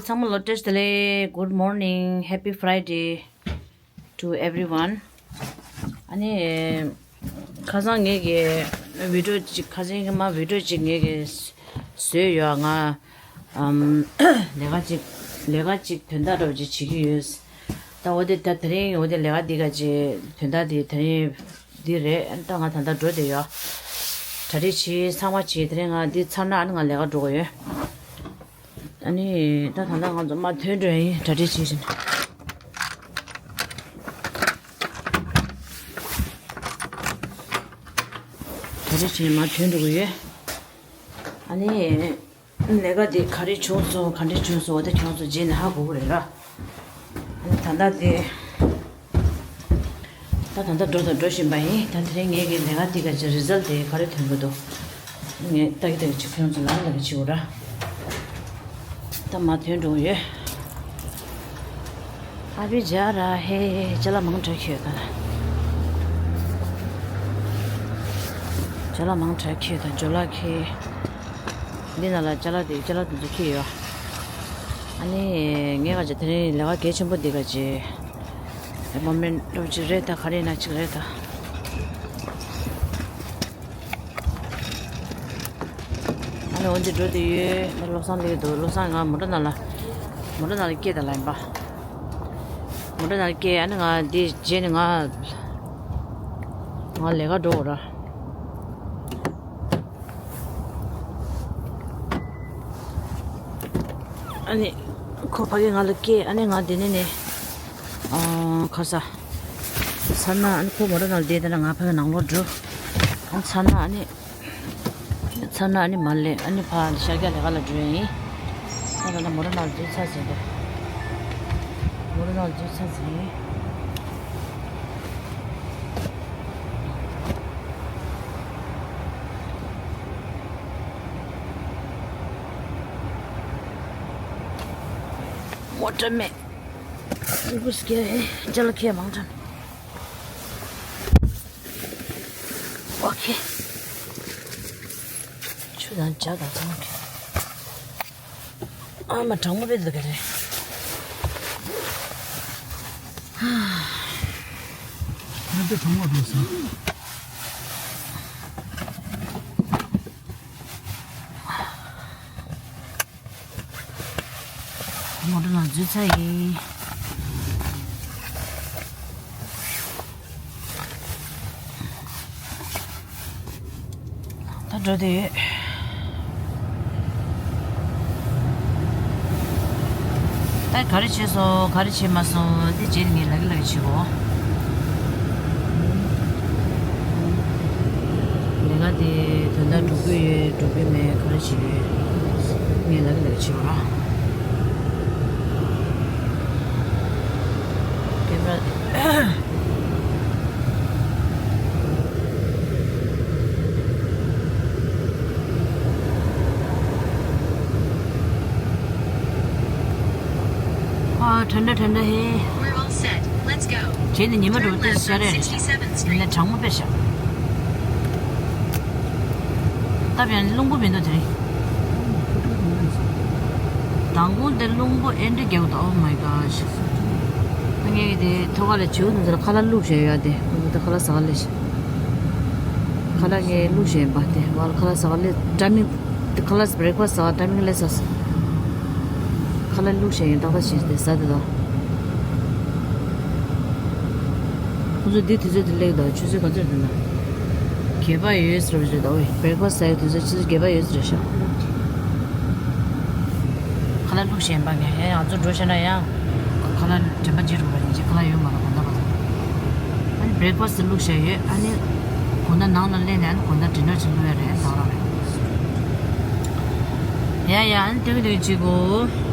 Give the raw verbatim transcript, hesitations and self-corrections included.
ཚང་མ་ལོ་བཀྲ་ཤིས་བདེ་ལེགས། Good morning, happy Friday to everyone. ཨ་ནི། ཁ་སང་ངེད་ཀྱི་བི་ཌིའོ་ཅིག་ཁ་སང་གི་མ་བི་ཌིའོ་ཅིག་ངེད་ཀྱི་བཟོས་ཡོད། ང་ཨམ་ལས་ཀ་ཅིག་ལས་ཀ་ཅིག་དོན་དག་འདྲ་བོ་ཅིག་བྱེད་ཀྱི་ཡོད། ད་འོ་དེ་ད་དེ་རིང་འོ་དེ་ལས་ཀ་འདི་ག་ཅིག་དོན་དག་འདི་དེ་རིང་འདི་རེད། ད་ང་ད་ལྟ་འགྲོ་བསྡད་ཡོད། གྲ་སྒྲིག་བྱེད། ཚང་མ་བྱེད། དེ་རིང་ང་འདི་ཚར་ན་ཨ་ནི་ང་ལས་ཀ་འགྲོ་དགོས་ཡོད། ཨ་ནི་ད་ད་ལྟ་ང་ཚོ་མར་ཐོན་འགྲོ་ཡིན། གྲ་སྒྲིག་བྱེད་བཞིན། གྲ་སྒྲིག་བྱེད་མར་ཐོན་འགྲོ་གི་ཡོད། ཨ་ནི་ལས་ཀ་དེ་ག་རེ་བྱུང་སོང་ག་འདྲ་བྱུང་སོང་འོ་དེ་ཁྱོད་ཚོ་རྗེས་ནས་ཧ་གོ་གི་རེད་ར། ཨ་ནི་ད་ལྟ་དེ། ད་ད་ལྟ་འགྲོ་དང་འགྲོ་བཞིན་པ་ཡིན། ད་དེ་རིང་ངེད་ཀྱི་ལས་ཀ་འདི་ག་ཅིག་རི་ཛལ་དེ་ག་རེ་ཐོན་གི་འདུག་ངས་ལྟ་གི་ལྟ་གི་ཅིག་ཁྱོད་ཚོ་ལ་ལབ་གི་བྱེད་དགོས་ར། ད་མར་ཐོན་འགྲོ་གི་ཡོད། ཨ་བི་ཇ་ར་ཧེ། ཅ་ལག་མང་དྲགས་ཁྱེར་ཡོད་ད། ཅ་ལག་མང་དྲགས་ཁྱེར་ཡོད་ད། ཇོ་ལགས་ཁྱེར། འདི་ནང་ལ་ཅ་ལག་དེ་ཅ་ལག་དེ་ཚོ་ཁྱེར་ཡོད། ཨ་ནི་ངས་ག་ཅིག་དེ་རིང་ལས་ཀ་གལ་ཆེན་པོ་འདི་ག་ཅིག་མོ་མེན་ཊོ་ཅིག་རེད་ད། ག་རེ་ཡིན་ན་ཅིག་རེད་ད། ཨ་ནི་འོ་འདི་འགྲོ་དུས་ཡོད། ཨ་བློ་བཟང་སླེབས་འདུག་བློ་བཟང་ང་མོ་ཊ་ནང་ལ། མོ་ཊ་ནང་ལ་སྐྱེལ་དང་ལབ་ཡིན་པ། མོ་ཊ་ནང་ལ་སྐྱེལ། ཨ་ནི་ང་འདི་རྗེས་ནས་ང་ང་ལས་ཀ་འགྲོ་དགོས་ར། ཨ་ནི་ཁོ་ཕ་གི་ང་ལ་སྐྱེལ། ཨ་ནི་ང་འདི་ནས་ནས་ཨ་ཁ་ས་ཚར་ན། ཨ་ནི་ཁོ་མོ་ཊ་ནང་ལ་བསྡད་དེ་ན་ང་ཕ་གི་ནང་ལོགས་འགྲོ། ཨ་ཚར་ན་ཨ་ནི། ཚར་ན་ཨ་ནི་མ་ལས། ཨ་ནི་ཕ་ཤར་རྒྱག་ལས་ཀ་ལ་འགྲོ་ཡིན། ཨ་ད་ལྟ་མོ་ཊ་ནང་འཛུལ་ཚར་ཟིན་འདུག་མོ་ཊ་ནང་འཛུལ་ཚར་ཟིན། མོ་ཊ་མེད། སྐུ་སྐྱེ་ཅ་ལག་ཁྱེར་མང་དྲགས། ཨོ་ཁེ། ཆུ་དང་ཇ་དང་ཚང་མ་ཁྱེར། ཨ་མ་གྲང་མོ་དཔེ་འདུག་ག་རེད། ཨ་འདི་གྲང་མོ་འདུག་ཟེར། མོ་ཊ་ནང་འཛུལ་ཚར་ཡིན། ད་འགྲོ་དེ་ཡོད། ད་ག་རེ་བྱས་སོང་ག་རེ་བྱས་མ་སོང་འདི་རྗེས་ནས་ངས་ལབ་ཀྱི་ལབ་ཀྱི་བྱེད་དགོས། ལས་ཀ་དེ་དོན་དག་འགྲུབ་ཀྱི་ཡོད་འགྲུབ་ཀྱི་མེད་ག་རེ་བྱེད་ཀྱི་ཡོད་ངས་ལབ་ཀྱི་ལབ་ཀྱི་བྱེད་དགོས་ར། ཀེམ་ར། ཨ་ཁྲ་འདྲ་ཁྲ་འདྲ་ཧེ། We're all set. Let's go. བྱས་ནས་ཉི་མ་འགྲོ་དུས་ཤར་རེ་རེད་ཤག་ཡིན་ན་གྲང་མོ་དཔེ་ཤག་སྟབས་ཡང་རླུང་བུ་མི་འདུག་དེ་རིང་། མདང་དགོང་དེ་རླུང་བུ་ཨེ་འདྲ་རྒྱག་འདུག Oh my gosh. ངས་དེ་ཐོག་ཁ་ལ་བྱིའུ་དེ་ཚོ་ལ་ཁ་ལག་བླུགས་བཞག་ཡོད་དེ་ཁོ་ཚོ་ད་ཁ་ལག་ཟ་ག་སླེབས་ཤག་ཁ་ལག་ངས་བླུགས་བཞག་ཡིན་པ་དེ་བ་ལ་ཁ་ལག་ཟ་ག་སླེབས་ཊའི་མིང་། ཁ་ལག་བྷི་རེག་ཕ་སི་ཟ་བ་ཊའི་མིང་སླེབས་ས། ཁ་ལག་བླུགས་བཞག་ཡིན་ཏག་ཏག་བྱས་ཏེ་ཟ་དེ་དང་། ཁོ་ཚོ་འདི་དུས་ཚོད་དེ་སླེབས་དང་ཆུ་ཚོད་ག་ཚོད་འདུག་ན། བརྒྱད་པ་ཡོད་ཟེར་བ་ཞིག་འདུག་ཨོ་ཡེ་བྷི་རེག་ཕ་སི་ཟ་ཡི་དུས་ཚོད་ཆུ་ཚོད་བརྒྱད་པ་ཡོད་ཟེར་ཤག་ཁ་ལག་བླུགས་བཞག་ཡིན་པ་ངས་ཧེ་ང་ཚོ་འགྲོ་བྱས་ན་ཡང་། ཁ་ལག་དྲན་པ་བརྗེད་འགྲོ་བ་ཡིན་ཅིག་ཁ་ལག་ཡོད་མ་རེད་དགོང་དག་པ་དང་། ཨ་ནི་བྷི་རེག་ཕ་སི་བླུགས་བཞག་ཡོད་ཨ་ནི། དགོང་དག་ནང་ལ་སླེབས་ནས་ཨ་ནི་དགོང་དག་ཌི་ནར་ཅིག་བླུགས་ཡ་རེད་ད་རང་རེད། ཡ་ཡ་ཨ་ནི་དེ་གི་དེ་གི་བྱེད་དགོས།